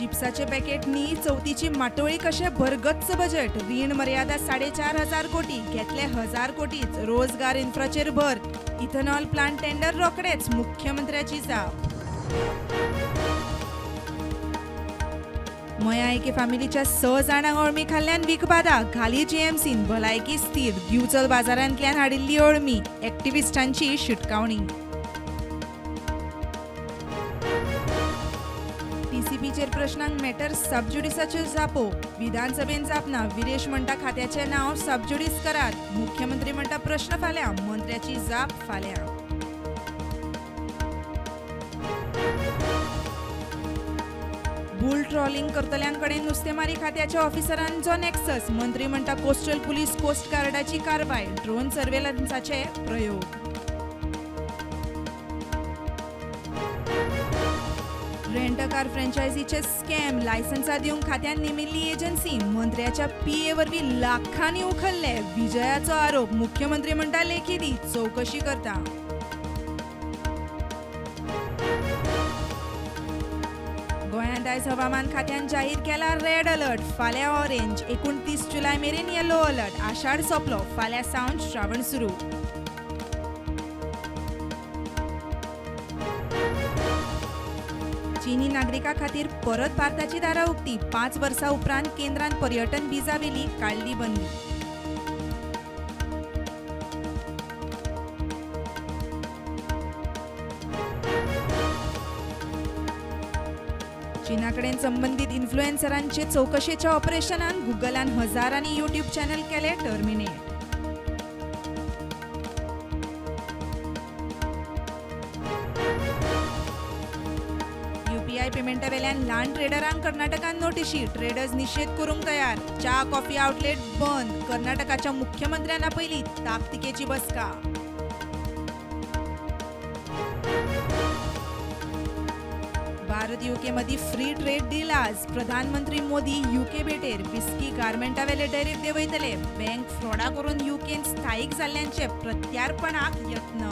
चिप्साचे packet न्ही, चवथीची माटोळी कशें भरगच्च बजेट. रीण मर्यादा 4,500 कोटी, घेतले 1,000 कोटीच. रोजगार इन्फ्राचेर भर. इथेनॉल प्लांट टेंडर रोखडेच, मुख्यमंत्र्याची जाप. मया एके फामिलीच्या 6 जाणांक अळमी खाल्ल्यान विखबादा. घाली जीएमसीन, भलायकी स्थिर. दिवचल बाजारांतल्यान हाडिल्ली अळमी, एक्टिविस्टांची शिटकावणी. टीसीपीचेर प्रश्नांक मॅटर सबज्युडिसाच्यो जापो. विधानसभेन जाप ना. विरेश म्हणटा खात्याचें नांव सबज्युडीस करात. मुख्यमंत्री म्हणटा प्रश्न फाल्यां, मंत्र्याची जाप फाल्यां. बुल ट्रॉलिंग करतल्यांकडेन नुस्तेमारी खात्याच्या ऑफिसरांचो नेक्सस. मंत्री म्हणटा कोस्टल पुलीस कोस्ट गार्डाची कारवाय. ड्रोन सर्वेलन्साचे प्रयोग. रेंट कार फ्रँचायझीचे स्कॅम. लायसन्सां दिवंक खात्यान नेमिल्ली एजन्सी. मंत्र्याच्या पीए वरवीं लाखांनी उखल्ले, विजयाचो आरोप. मुख्यमंत्री म्हणटा लेखी दी, चवकशी करता. गोंयांत आयज हवामान खात्यान जाहीर केला रेड अलर्ट. फाल्यां ऑरेंज, 29 जुलय मेरेन येलो अलर्ट. आषाढ सोंपलो, फाल्यां सावन श्रावण सुरू. चीनी नागरिकां खातीर परत भारताची दारां उक्ती. 5 वर्सां उपरांत केंद्रान पर्यटन विजा वेली काडली बंदी. चीना कडेन संबंदीत इन्फ्लुएन्सरांचे चवकशेच्या ऑपरेशनान गुगलान हजारांनी यूट्यूब चॅनल केले टर्मिनेट. यूपीआय पेमेंटा वेल्यान ल्हान ट्रेडरांक कर्नाटकान नोटिशी. ट्रेडर्स निशेध करूंक तयार. च्या कॉफी आउटलेट बंद. कर्नाटकाच्या मुख्यमंत्र्यांना पयली ताकतिकेची बसका. भारत यूके मदीं फ्री ट्रेड डील आज. प्रधानमंत्री मोदी यूके भेटेर. विस्की गार्मेंटावेले टॅरीफ देंवयतले. बँक फ्रॉडा करून यूकेन स्थायीक जाल्ल्यांचे प्रत्यार्पणाक यत्न.